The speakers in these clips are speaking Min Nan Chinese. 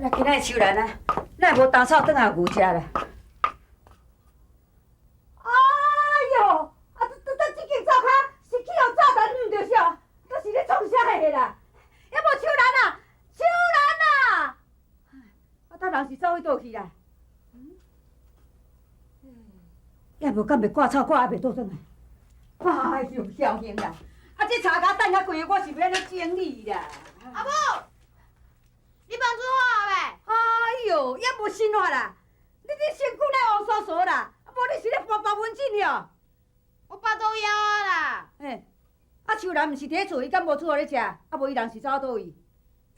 那今仔日秋蘭啊，哪會無稻草轉來予牛食啦？哎喲，啊，這這間灶跤是去予炸彈毋著啥？這是咧創啥的啦？猶無秋蘭啊，秋蘭啊！啊，搭人是走去佗去啦？猶無敢袂割草割猶袂倒轉來？哎喲，僥倖啦！啊，這柴跤等較規个，我是欲按怎整理啦？阿母，你飯煮好啊未？哎喲，猶無生活啦！你身軀哪烏酥酥啦？啊，無你是咧跋跋文靜喲？我腹肚枵啊啦！嘿，啊秋蘭毋是佇咧厝，伊敢無煮予你食？啊，無伊人是走佗位？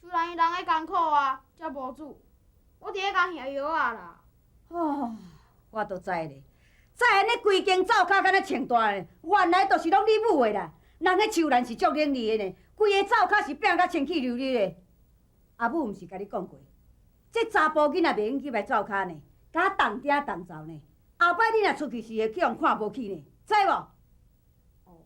秋蘭伊人咧艱苦啊，才無煮。我佇咧共挾藥仔啦。哦，我都知咧，知按呢規間灶跤敢若穿大咧，原來就是攏你母的啦。人彼秋蘭是足伶俐的呢，規个灶跤是拚甲清氣溜溜的。阿母毋是共你講過，這查埔囡仔袂用入來灶跤呢，敢動鼎動灶呢。後擺你若出去是會去予人看無起呢，知無？哦。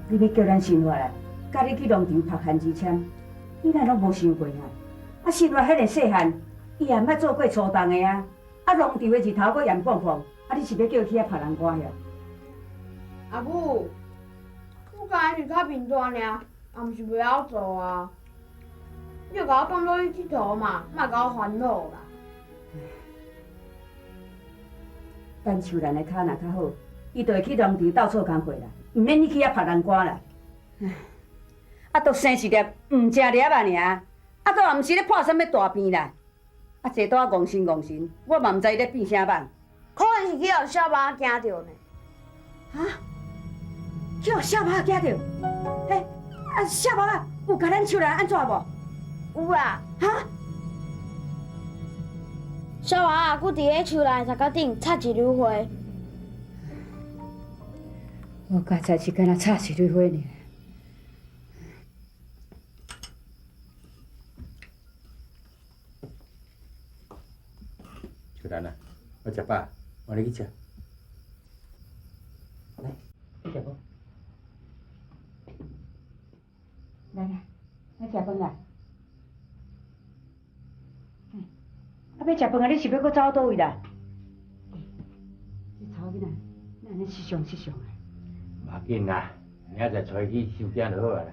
你欲叫咱生活啊，佮你去農場讀番薯籤，你哪攏無想過啊？啊，生活彼个細漢，伊也毋捌做過粗重的啊。啊，農場的日頭閣炎滂滂，啊，你是欲叫伊去遐曬南瓜遐？阿母，我敢若是較貧惰爾，也毋是袂曉做啊。你就共我放落去𨑨迌嘛，莫共我煩惱啦。等秋蘭的跤若較好，伊就會去農場鬥做工課啦，毋免你去遐曬南瓜啦。啊，都生一粒毋食粒仔爾，啊，閣嘛毋是咧破啥物大病啦。啊，坐倒仔戇神戇神，我嘛毋知伊咧變啥蠓。可能是去予小猫仔驚著呢。哈？去予小貓仔驚著？欸，啊，小貓仔有共咱秋蘭按怎無？有啦。哈？小猫仔閣佇咧秋蘭的頭殼頂插一縷花。我剛才是敢若插一縷花爾。秋蘭啊，我食飽，換你去食。來，去食無？來來，來食飯啦！啊，欲食飯啊！你是欲閣走佗位啦？這查某囡仔，哪按呢失常失常啊？無要緊啦，明仔載帶伊去收驚就好啊啦。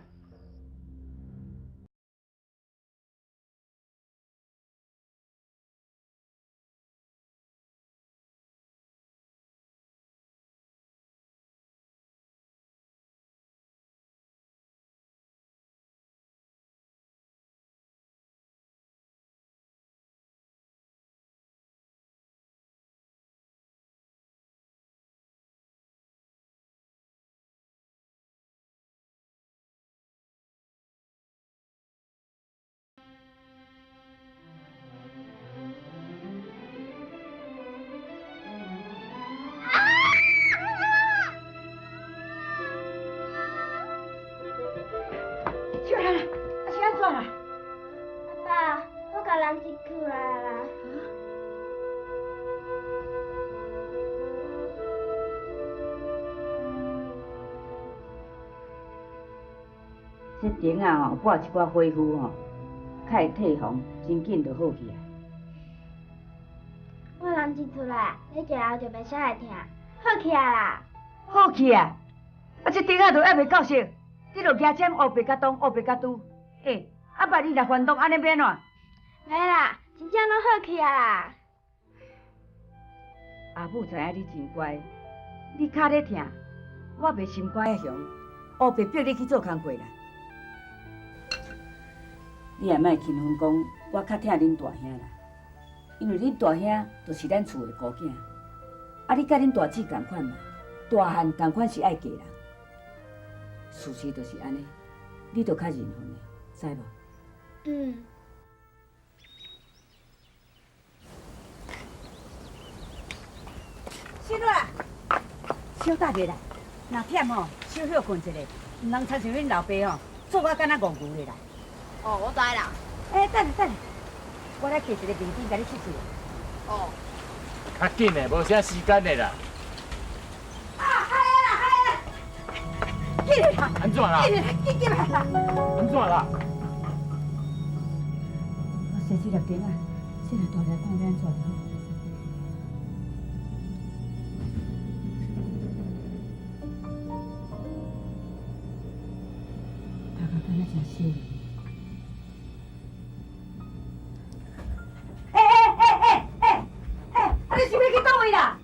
秋蘭啊，啊是按怎啦？阿爸，我共人入厝來啦。這釘仔吼，抹一寡火敷吼，較會退紅，真緊就好去啊。我人一出來，你食後就袂啥會疼，好起來啦。好起來？啊，這釘仔都猶未夠熟，你就舉針烏白共動，烏白共拄。欸，啊，萬一若翻動，按呢欲按怎？袂啦，真正攏好起來啦。阿母知影你真乖，你跤咧疼，我袂心肝仔雄，烏白逼你去做工課啦。你也莫輕分講，我較疼恁大兄啦，因為恁大兄就是咱厝的孤囝。啊，你佮恁大姊仝款嘛，大漢仝款是愛嫁人，事實就是按呢，你著較認份的，知無？嗯。小啦，小等下啦，若忝吼，小歇睏一下，毋通親像恁老爸吼，做甲敢若戇牛的啦。哦，我知啦。欸，等下等下，我來摕一个面巾共你拭喙。哦。較緊的，無啥時間的啦。啊，係啦，係啦，緊啦！按怎啦？緊緊緊來啦！按怎啦？我生這粒釘仔，這若大粒，看欲按怎就好。頭殼敢若誠燒。欸，啊你是欲去佗位啦？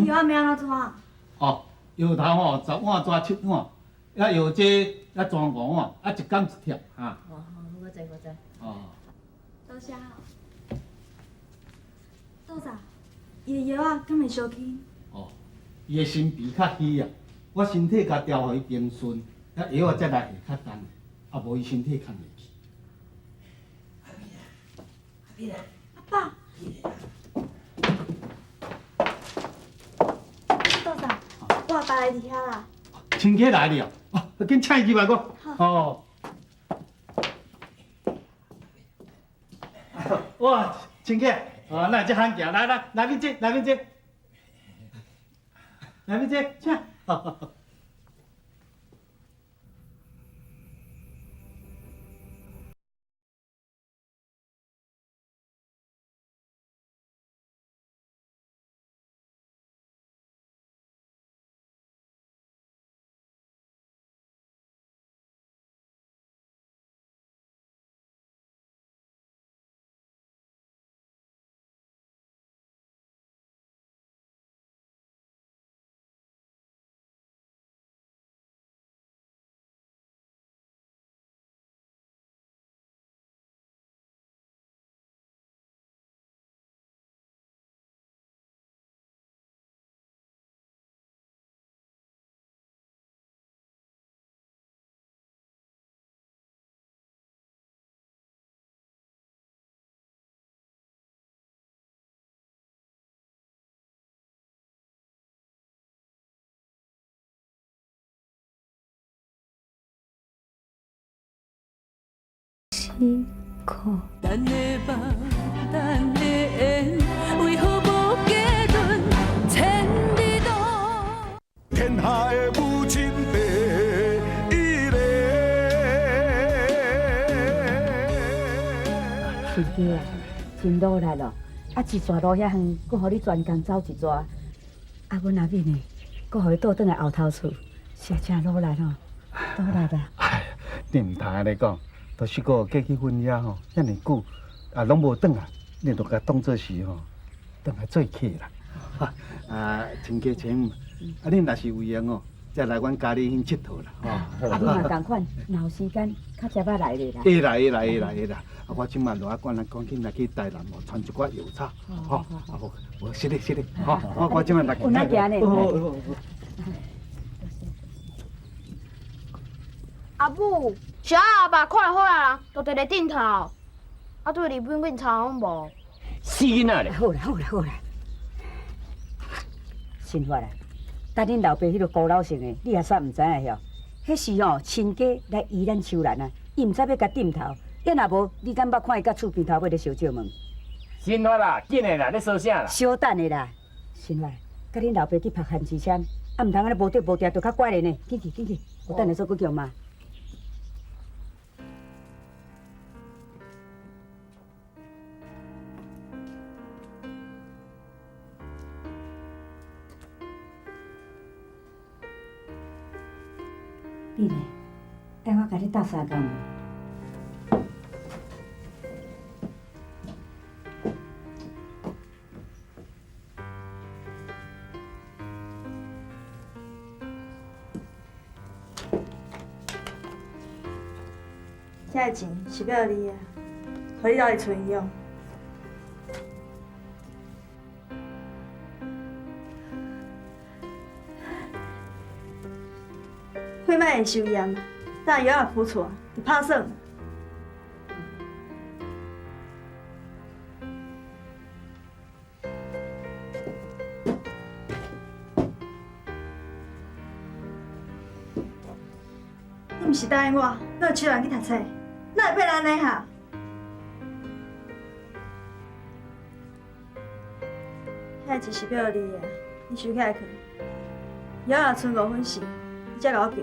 藥仔欲按怎煮？哦，藥頭吼10碗抓7碗，啊藥劑啊抓5碗，啊一工一帖哈。哦，我知我知。哦。多謝。多謝。伊的藥仔敢會相輕？哦，伊的心脾較虛啊，我身體共調予伊平順，啊藥仔才來下較重，啊無伊身體扛袂去。阿敏啊，阿敏啊。阿爸。多謝，我阿爸來佇遐啦。親家來了，哦，緊請伊入來個。哦。哇，親家，哦，哪會這罕行？來來，來面坐，來面坐，來面坐，請。辛苦。咱的夢，咱的緣，為何無結論？千里路。天下的母親第一个。亲家啊，真努力咯！啊，一逝路遐遠，閣予你專工走一逝。啊，阮阿敏呢，閣予伊倒轉來後頭厝，實真努力吼，努力啊！哎，你毋通按呢講。都是講過去阮遐吼，遐爾久啊，攏無轉來，你著共當做是吼，轉來做客啦。啊，親家親母，啊，恁若是有閒哦，才來阮家裡去𨑨迌啦。吼。啊，阮嘛仝款，若有時間，較捷仔來咧啦。會來會來會來會來，啊，我這馬落啊，趕趕緊來去台南哦，傳一寡藥草，吼，啊無無，是咧是咧，吼，我這馬來。有哪行呢？阿母，小阿爸看好啊人，就佇咧頂頭，啊對日本警察攏無。死囡仔咧！好啦好啦好啦，新發啊，等恁老爸彼个孤老性的，你也煞毋知影晓？彼是吼親家來醫咱秋蘭啊，伊毋知欲共點頭，啊若無，你敢捌看伊佮厝邊頭尾咧相借問？新發啦，緊的啦，咧說啥啦？小等下啦，新發，佮恁老爸去拍番薯簽，啊，毋通按呢無對無定，就較乖咧呢。緊去緊去，我等下煞閣叫媽。你呢？愛我共你鬥相共無？這个錢是欲予你的，予你留佇厝裡用。血脉会受炎，等药仔敷出来就拍算。你毋是答应我，你有手人去读册，哪会变按呢哈？遐钱是叫你的，你收起来去。药若剩5分时，你才共我叫。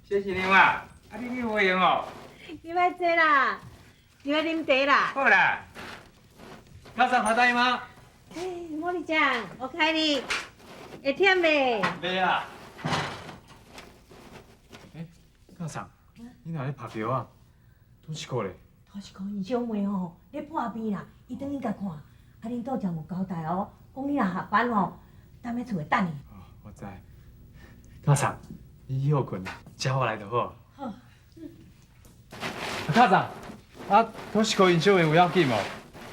谢谢你嘛，啊你去无闲哦？你莫坐啦，你来啉茶啦。好啦。母さんただいま。哎，茉莉酱，我开你，会忝袂？袂啊。欸，母さん，你哪咧拍桥啊？拄一个咧。拄一个𪜶小妹吼咧破病啦，伊转去共看。啊，恁倒前有交代哦，讲你若下班吼，踮咧厝内等伊。哦，我知。母さん，你歇睏，叫我来就好。好。啊，母さん，啊，拄一个𪜶小妹有要紧无？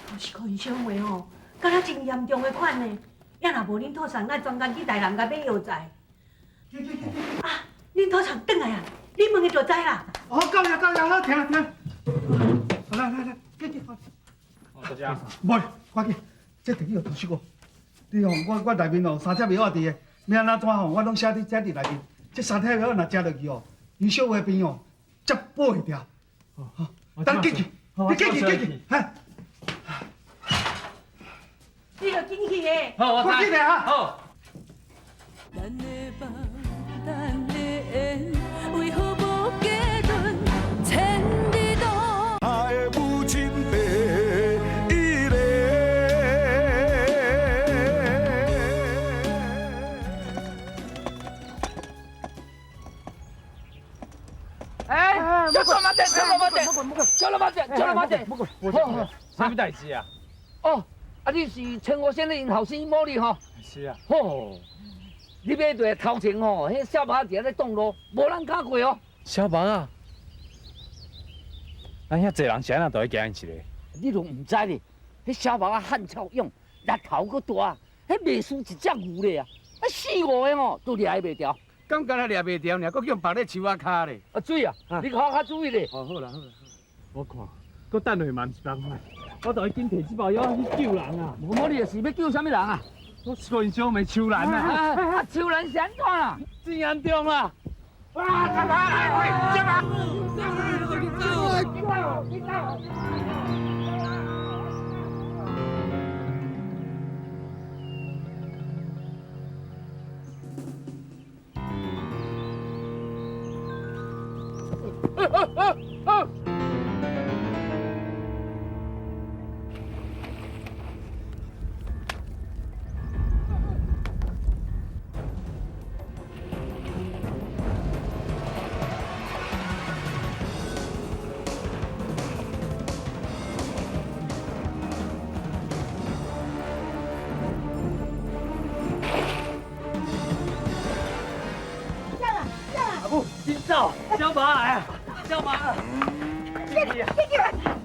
拄一个𪜶小妹吼，敢若真严重的款呢。也若无恁妥送，咱专工去台南共买药材。啊，恁妥送转来啊！你问伊就知啦。哦，到了到了，好，听听。来来来，紧紧。哦，多谢。无，赶紧，这地有图书馆。你吼，我内面哦三只药仔伫的，欲按怎吼，我拢写伫这伫内面。这三帖药若食落去哦，𪜶小妹病哦，才保会掉。哦，等紧去，你紧去紧去，哈。你著紧去的。好，我紧来啊。好。咱的梦，咱的缘，为何无结论？千里路。爱的母亲第一个。哎，小罗马仔，小罗马仔，小罗马仔，小罗马仔，好，啥物代志啊？哦，啊，你是陈国先的𪜶后生茉莉吼？是啊。吼，你买对头前吼，彼小猫仔伫遐咧挡路，无人敢过哦。小猫仔？咱遐济人是按怎就去行𪜶一个？你拢毋知咧，彼小猫仔汉草勇，力头阁大，彼袂输一只牛咧啊！啊，四五个吼都掠伊袂牢。敢干焦掠袂牢尔，阁叫绑咧树仔跤咧。啊，水啊，你较较注意咧。好，好啦，好啦。我看，阁等落嘛毋是办法，我著爱紧提这包药去救人啊！无，你就是欲救啥物人啊？我是讲𪜶小妹秋兰啊！啊，秋兰是按怎啊？真严重啊！哇！来来，接啊！阿母，紧走，小马来啊，小马。你你叫。